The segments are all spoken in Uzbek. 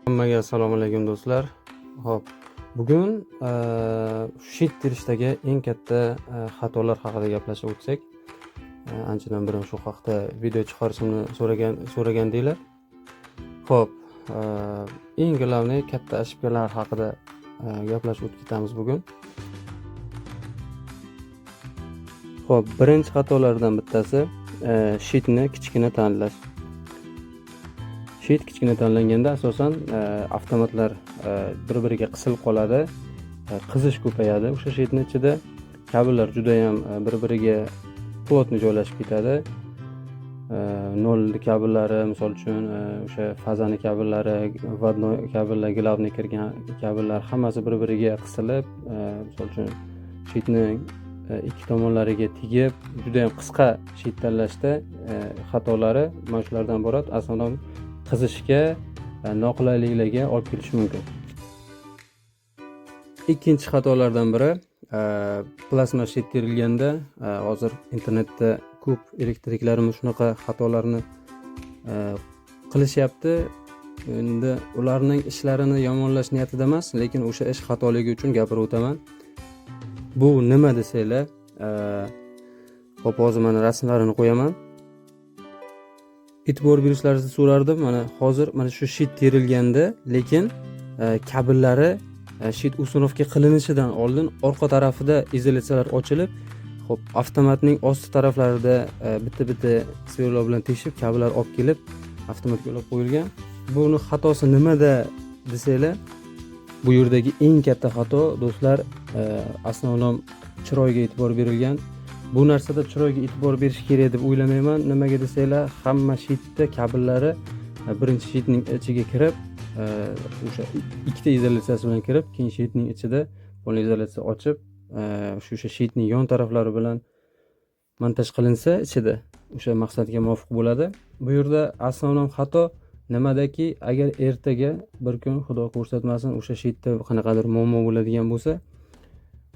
Hammaga assalomu alaykum, do'stlar. Xo'p, bugun щит terishdagi eng katta xatolar haqida gaplashib o'tsak, anchadan beri shu haqda video chiqarishimni so'ragandinglar. Xo'p, eng главный katta ошибка lar haqida gaplashib o'tib ketamiz bugun. Xo'p, birinchi xatolardan bittasi щит ni kichkina tanlash. Щит kichkina tanlanganda asosan avtomatlar bir-biriga qisilib qoladi, qizish ko'payadi. O'sha щит ni ichida kabellar judayam bir-biriga плотно joylashib ketadi. Nol kabellari, misol uchun, o'sha fazani kabellari, вводной kabellar, главный kirgan kabellar hammasi bir-biriga qisilib, misol uchun, щит ni ikki tomonlariga tegib, judayam qisqa щит tanlashda xatolari mana shulardan iborat. Asosan qizishga, noqulayliklarga olib kelishi mumkin. Ikkinchi xatolardan biri plazma щит terilganda hozir internetda ko'p elektriklarimiz shunaqa xatolarni qilishyapti. Endi ularning ishlarini yomonlash niyatida emas, lekin o'sha ish xatoligi uchun gapirib o'taman. Bu nima desanglar, xo'p, hozir mana rasmlarini qo'yaman. E'tibor berishlaringizni so'rardim. Mana hozir mana shu щит terilganda, lekin kabellari щит установка qilinishidan oldin orqa tarafida izolyatsiyalar ochilib, xo'p, avtomatning osti taraflarida bitta-bitta сверло bilan teshib, kabellar olib kelib avtomatga ulab qo'yilgan. Buni xatosi nimada desanglar, bu yerdagi eng katta xato, do'stlar, основном chiroyga e'tibor berilgan. Bu narsada chiroyga e'tibor berish kerak deb o'ylamayman. Nimaga desanglar, hamma щит da kabellari birinchi щит ning ichiga kirib, o'sha ikkita izolyatsiyasi bilan kirib, keyin щит ning ichida полный izolyatsiya ochib, shu o'sha щит ning yon taraflari bilan montaj qilinsa, ichida o'sha maqsadga muvofiq bo'ladi. Bu yerda основном xato nimadaki, agar ertaga bir kun, xudo ko'rsatmasin, o'sha щит da qanaqadir muammo bo'ladigan bo'lsa,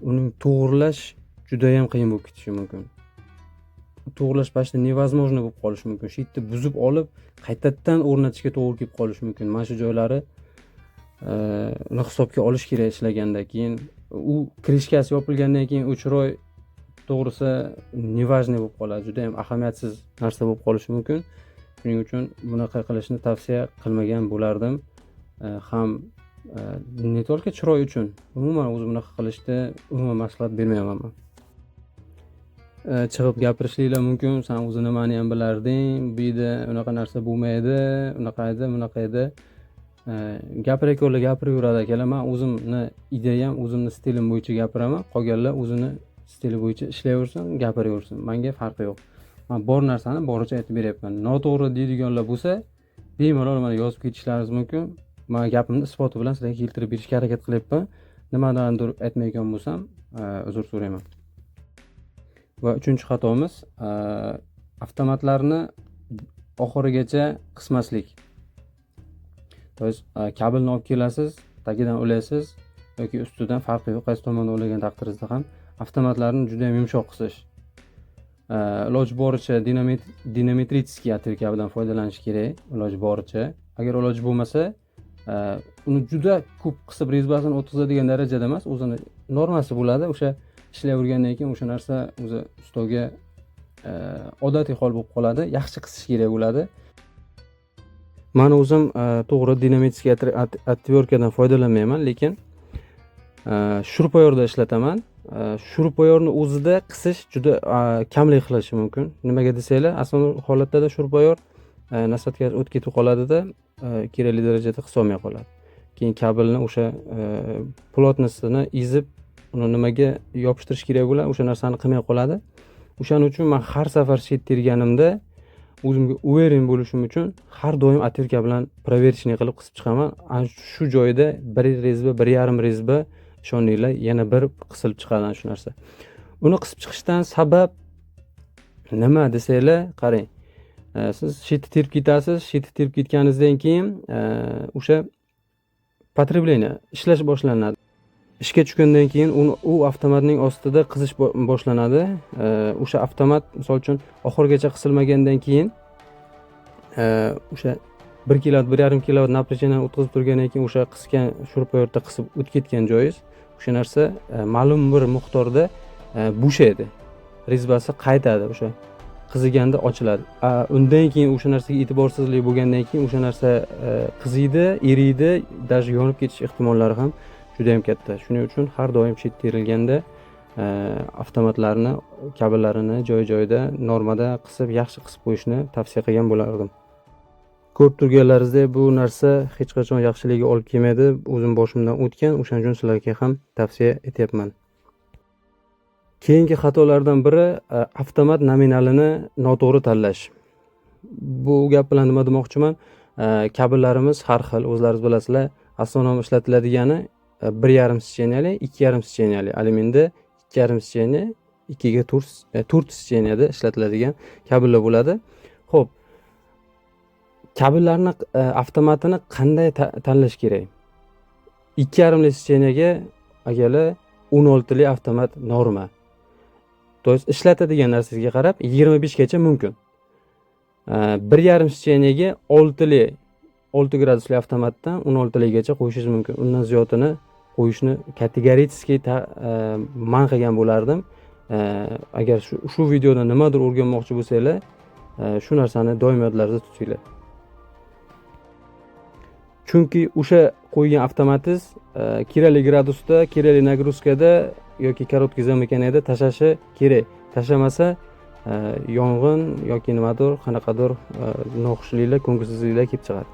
uning to'g'irlash judayam qiyin bo'lib ketishi mumkin. To'g'irlash почти невозможно bo'lib qolishi mumkin. Щит ni buzib olib, qaytadan o'rnatishga to'g'ri kelib qolishi mumkin. Mana shu joylari uni hisobga olish kerak ishlaganda. Keyin u крышка si yopilgandan keyin u chiroy, to'g'risi, неважный bo'lib qoladi, judayam ahamiyatsiz narsa bo'lib qolishi mumkin. Shuning uchun bunaqa qilishni tavsiya qilmagan bo'lardim. Ham не только chiroy uchun, umuman o'zi bunaqa qilishni umuman maslahat bermayman man. Chiqib gapirishliklar mumkin: "San o'zi nimani ham bilarding, bu yerda unaqa narsa bo'lmaydi, unaqa edi, bunaqa edi". Gapirayotganlar gapiraveradi, akalar. Man o'zimni ideyam, o'zimni stilim bo'yicha gapiraman. Qolganlar o'zini stili bo'yicha ishlayversin, gapiraversin, manga farqi yo'q. Man bor narsani boricha aytib beryapman. Noto'g'ri deydiganlar bo'lsa, bemalol mana yozib ketishlaringiz mumkin. Man gapimni isboti bilan sizlarga keltirib berishga harakat qilyapman. Nimadandir aytmayotgan bo'lsam, uzr so'rayman. Va uchinchi xatomiz avtomatlarni oxirigacha qismaslik. То есть kabelni olib kelasiz, tagidan ulaysiz yoki ustidan, farqi yo'q, qaysi tomondan ulagan taqdiringizda ham avtomatlarni judayam yumshoq qisish. Iloji boricha динамометрический отвертка bilan foydalanish kerak iloji boricha. Agar iloji bo'lmasa, uni juda ko'p qisib, резьба sini o'tkazadigan darajada emas, o'zini normasi bo'ladi. O'sha ishlayvergandan keyin o'sha narsa o'zi ustoga odatiy hol bo'lib qoladi. Yaxshi qisish kerak bo'ladi. Mani o'zim to'g'ri, динамический отвертка dan foydalanmayman, lekin шуруповёрт da ishlataman. Шуруповёрт ni o'zida qisish juda kamlik qilishi mumkin. Nimaga desanglar, asosan holatlarda шуруповёрт насадка si o'tib ketib qoladida, kerakli darajada qisolmay qoladi. Keyin kabelni o'sha плотность ini ezib, uni nimaga yopishtirish kerak bo'ladi, o'sha narsani qilmay qoladi. O'shaning uchun man har safar щит terganimda o'zimga уверен bo'lishim uchun har doim отвертка bilan проверочный qilib qisib chiqaman. Ana shu joyida bir резьба, 1,5 резьба, ishoninglar, yana bir qisilib chiqadi ana shu narsa. Uni qisib chiqishdan sabab nima desanglar, qarang, siz щит ni terib ketasiz. Щит ni terib ketganingizdan keyin o'sha потребление ishlash boshlanadi. Ishga tushgandan keyin uni u avtomatning ostida qizish boshlanadi. O'sha avtomat, misol uchun, oxirigacha qisilmagandan keyin o'sha 1 kilovat, 1,5 kilovat напряжение o'tkazib turgandan keyin o'sha qisgan шуруповёрт da qisib o'tib ketgan joyingiz, o'sha narsa ma'lum bir miqdorda bo'shaydi, резьба si qaytadi, o'sha qiziganda ochiladi. Undan keyin o'sha narsaga e'tiborsizlik bo'lgandan keyin o'sha narsa qiziydi, eriydi, даже yonib ketish ehtimollari ham juda yam katta. Shuning uchun har doim щит terilganda avtomatlarni kabellarini joy joyida normada qisib, yaxshi qisib qo'yishni tavsiya qilgan bo'lardim. Ko'rib turganlaringizdek, bu narsa hech qachon yaxshilikka olib kelmaydi. O'zim boshimdan o'tgan, o'shaning uchun sizlarga ham tavsiya etyapman. Keyingi xatolardan biri avtomat nominalini noto'g'ri tanlash. Bu gap bilan nima demoqchiman? Kabellarimiz har xil, o'zlaringiz bilasizlar. Основном ishlatiladigani 1,5 сечения li, 2,5 сечения li, alyuminda 2,5 сечения, 2 ga 4, 4 сечения da ishlatiladigan kabellar bo'ladi. Ho'p, kabellarni avtomatini qanday tanlash kerak? 2,5 li сечения ga, akalar, 16 li avtomat norma, то есть ishlatadigan narsangizga qarab 25 gacha mumkin. 1,5 сечения ga 6 li, 6 gradusli avtomatdan 16 ligacha qo'yishingiz mumkin. Undan ziyodini qo'yishni категорически man qilgan bo'lardim. Agar shu videodan nimadir o'rganmoqchi bo'lsanglar, shu narsani doim yodlaringizda tutinglar, chunki o'sha qo'ygan avtomatingiz kerakli gradusda, kerakli нагрузка da yoki короткий замыкание da tashlashi kerak. Tashlamasa, yong'in yoki nimadir, qanaqadir noxushliklar, ko'ngilsizliklar kelib chiqadi.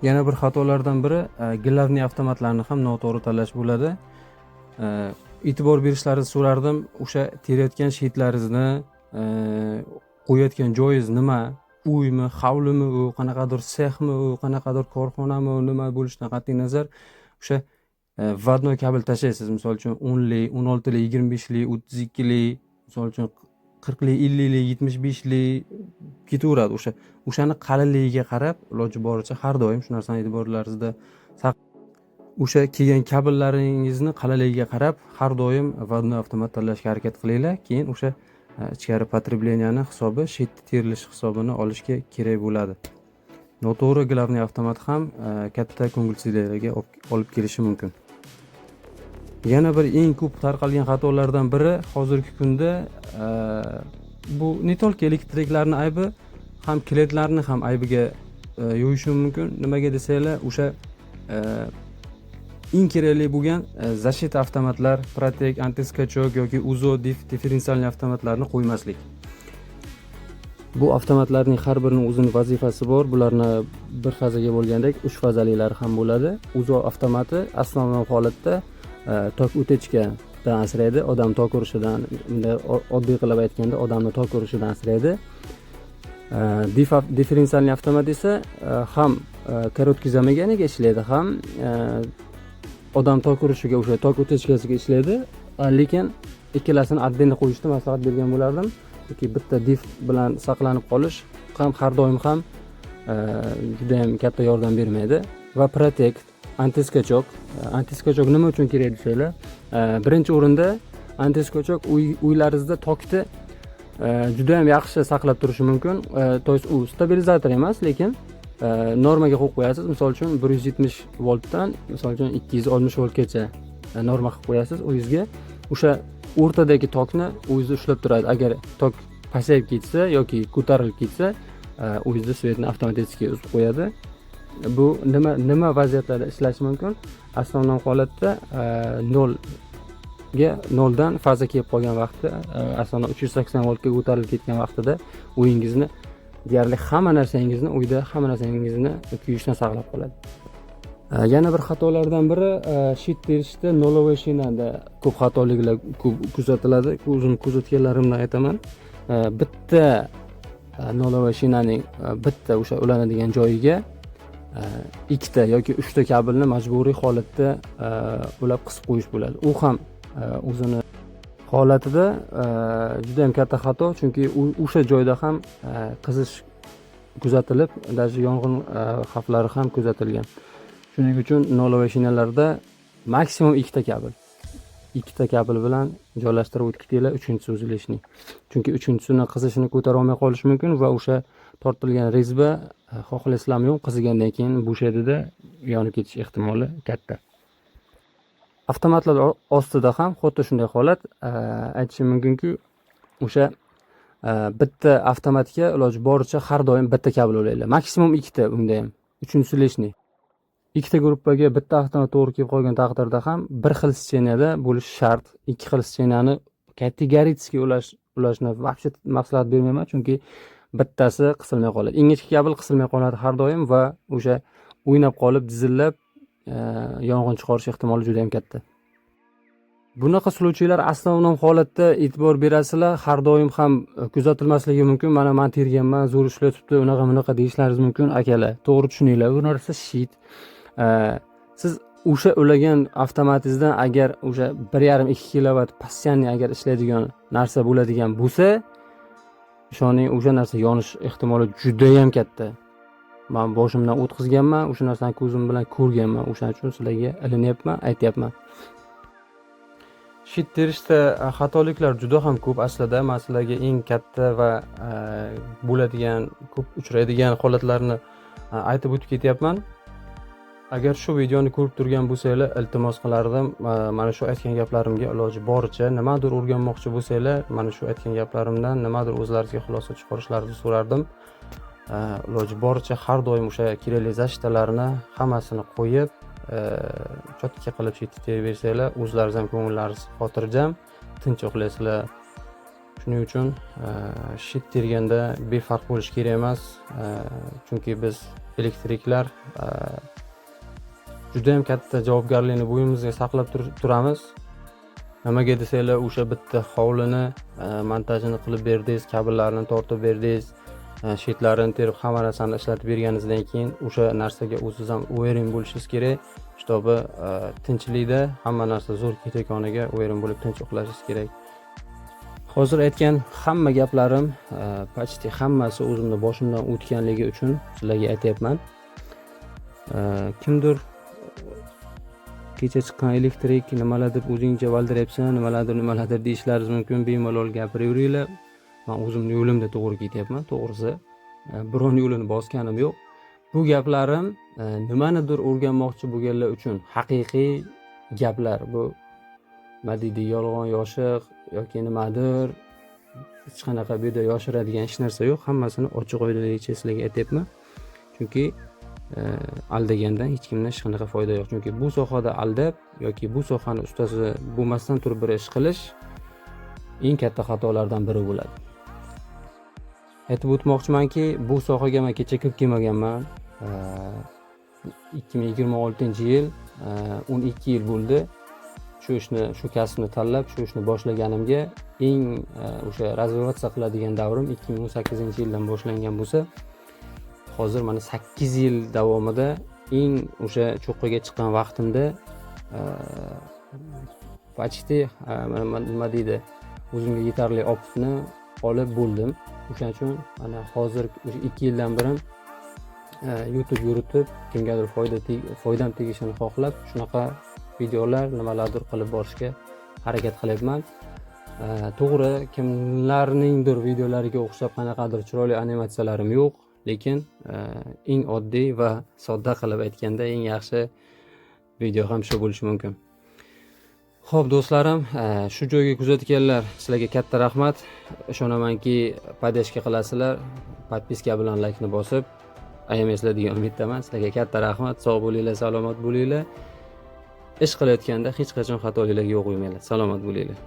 Yana bir xatolardan biri главный avtomatlarni ham noto'g'ri tanlash bo'ladi. E'tibor berishlaringizni so'rardim. O'sha terayotgan щит laringizni qo'yayotgan joyingiz nima, uymi, hovlimi, u qanaqadir sexmi, u qanaqadir korxonami, u nima bo'lishidan qat'iy nazar, o'sha вводной kabel tashlaysiz. Misol uchun, 10 li, 16 li, 25 li, 32 li, misol uchun, 40 li, 50 li, 75 li ketaveradi. O'shani qalinligiga qarab, iloji boricha har doim shu narsani e'tiborlaringizda, o'sha kelgan kabellaringizni qalinligiga qarab har doim вводной avtomat tanlashga harakat qilinglar. Keyin o'sha ichkari потребления ni hisobi, щит terilishi hisobini olishga kerak bo'ladi. Noto'g'ri главный avtomat ham katta ko'ngilsizliklarga olib kelishi mumkin. Yana bir eng ko'p tarqalgan xatolardan biri hozirgi kunda bu не только elektriklarni aybi, ham klientlarni ham aybiga yo'yishim mumkin. Nimaga desanglar, o'sha eng kerakli bo'lgan защита avtomatlar, протек, антискачок yoki УЗО, дифференциальный avtomatlarni qo'ymaslik. Bu avtomatlarning har birini o'zini vazifasi bor. Bularni bir fazaga bo'lgandek uch fazalilari ham bo'ladi. УЗО avtomati основной holatda tok утечка dan asraydi, odam tok urishidan, bunday oddiy qilib aytganda, odamni tok urishidan asraydi. Дифференциальный avtomat esa ham короткий замыкание ga ishlaydi, ham odam tok urishiga, o'sha tok утечка siga ishlaydi. Lekin ikkalasini отдельно qo'yishni maslahat bergan bo'lardim, chunki bitta dif bilan saqlanib qolish ham har doim ham judayam katta yordam bermaydi. Va протек, антискачок. Антискачок nima uchun kerak desanglar, birinchi o'rinda антискачок uylaringizda tokni judayam yaxshi saqlab turishi mumkin. То есть u stabilizator emas, lekin normaga qo'yib qo'yasiz. Misol uchun, 170 voltdan, misol uchun, 260 voltgacha norma qilib qo'yasiz uyingizga. O'sha o'rtadagi tokni o'zida ushlab turadi. Agar tok pasayib ketsa yoki ko'tarilib ketsa, o'zida свет ni avtomatik uzib qo'yadi. Bu nima vaziyatlarda ishlashi mumkin? Основной holatda nolga, noldan faza kelib qolgan vaqtda, asosan 380 voltga ko'tarilib ketgan vaqtida uyingizni deyarli hamma narsangizni, uyda hamma narsangizni kuyishdan saqlab qoladi. Yana bir xatolardan biri щит terishda нолевой shinada ko'p xatoliklar ko'p kuzatiladi. O'zim kuzatganlarimdan aytaman. Bitta нолевой shinaning bitta o'sha ulanadigan joyiga ikkita yoki uchta kabelni majburiy holatda ulab qisib qo'yish bo'ladi. U ham o'zini holatida juda yam katta xato, chunki o'sha joyda ham qizish kuzatilib, даже yong'in xavflari ham kuzatilgan. Shuning uchun нолевой shinalarda maksimum ikkita kabel bilan joylashtirib o'tib ketinglar, uchinchisi o'zi лишний, chunki uchinchisini qizishini ko'tara olmay qolishi mumkin va o'sha Tortilgan резьба, xohlaysizlarmi yo'q, qizigandan keyin bo'shaydida, yonib ketish ehtimoli katta. Avtomatlar ostida ham xuddi shunday holat. Aytishim mumkinki, o'sha bitta avtomatga iloji boricha har doim bitta kabel ulanglar, maksimum ikkita, unda ham uchinchisi лишний. Ikkita gruppaga bitta avtomat to'g'ri kelib qolgan taqdirda ham bir xil сечения da bo'lishi shart. Ikki xil сечения ni категорически ulashni вообще maslahat bermayman, chunki bittasi qisilmay qoladi, ingichka kabel qisilmay qoladi har doim va o'sha o'ynab qolib, dizillab, yong'in chiqarish ehtimoli juda yam katta. Bunaqa случай lar основном holatda, e'tibor berasizlar, har doim ham kuzatilmasligi mumkin. Mana, man terganman, zo'r ishlatibdi, unaqa bunaqa deyishlaringiz mumkin. Akalar, to'g'ri tushuninglar, bu narsa щит. Siz o'sha ulagan avtomatingizdan agar o'sha 1,5-2 kilovat постоянный agar ishlaydigan narsa bo'ladigan bo'lsa, ishoning, o'sha narsa yonish ehtimoli judayam katta. Man boshimdan o'tkazganman, o'sha narsani ko'zim bilan ko'rganman, o'shaning uchun sizlarga ilinyapman, aytyapman. Щит terishda xatoliklar juda ham ko'p aslida. Man sizlarga eng katta va bo'ladigan, ko'p uchraydigan holatlarni aytib o'tib ketyapman. Agar shu videoni ko'rib turgan bo'lsanglar, iltimos qilardim, mana shu aytgan gaplarimga iloji boricha nimadir o'rganmoqchi bo'lsanglar, mana shu aytgan gaplarimdan nimadir o'zlaringizga xulosa chiqarishlaringizni so'rardim. Iloji boricha har doim o'sha kerakli защита larni hammasini qo'yib, чётко qilib щит terib bersanglar, o'zlaringiz ham ko'ngillaringiz xotirjam, tinch uxlaysizlar. Shuning uchun щит terganda befarq bo'lish kerak emas, chunki biz elektriklar judayam katta javobgarlikni bo'ynimizga saqlab turamiz. Nimaga desanglar, o'sha bitta hovlini montajini qilib berdingiz, kabellarni tortib berdingiz, щит larini terib, hamma narsani ishlatib berganingizdan keyin o'sha narsaga o'zingiz ham уверен bo'lishingiz kerak, чтобы tinchlikda hamma narsa zo'r ketayotganiga уверен bo'lib, tinch uxlashingiz kerak. Hozir aytgan hamma gaplarim почти hammasi o'zimni boshimdan o'tganligi uchun sizlarga aytyapman. Kimdir kecha chiqqan elektrik, nimalar deb o'zingcha valdiryapsan, nimalardir, nimalardir deyishlaringiz mumkin. Bemalol gapiraveringlar, man o'zimni yo'limda to'g'ri ketyapman. To'g'risi, birovni yo'lini bosganim yo'q. Bu gaplarim nimanidir o'rganmoqchi bo'lganlar uchun haqiqiy gaplar. Bu nima deydi, yolg'on yoshiq yoki nimadir, hech qanaqa bu yerda yoshiradigan hech narsa yo'q. Hammasini ochiq oydinligicha sizlarga aytyapman, chunki aldagandan hech kimdan hech qanaqa foyda yo'q, chunki bu sohada aldab yoki bu sohani ustasi bo'lmasdan turib bir ish qilish eng katta xatolardan biri bo'ladi. Aytib o'tmoqchimanki, bu sohaga man kecha kirib kelmaganman. 2026-yil, 12 yil bo'ldi shu ishni, shu kasbni tanlab, shu ishni boshlaganimga. Eng o'sha развиваться qiladigan davrim 2018-yildan boshlangan bo'lsa, hozir mana 8 yil davomida eng o'sha cho'qqiga chiqqan vaqtimda почти nima deydi, o'zimga yetarli опыт ni olib bo'ldim. O'shaning uchun mana hozir o'sha 2 yildan beri YouTube yuritib, kimgadir foydam tegishini xohlab, shunaqa videolar, nimalardir qilib borishga harakat qilyapman. To'g'ri, kimlarningdir videolariga o'xshab qanaqadir chiroyli animatsiyalarim yo'q, lekin eng oddiy va sodda qilib aytganda, eng yaxshi video ham shu bo'lishi mumkin. Ho'p, do'stlarim, shu joyga kuzatganlar, sizlarga katta rahmat. Ishonamanki, поддержка qilasizlar, подписка bilan laykni bosib ayamaysizlar degan umiddaman. Sizlarga katta rahmat, sog' bo'linglar, salomat bo'linglar. Ish qilayotganda hech qachon xatoliklarga yo'l qo'ymanglar. Salomat bo'linglar.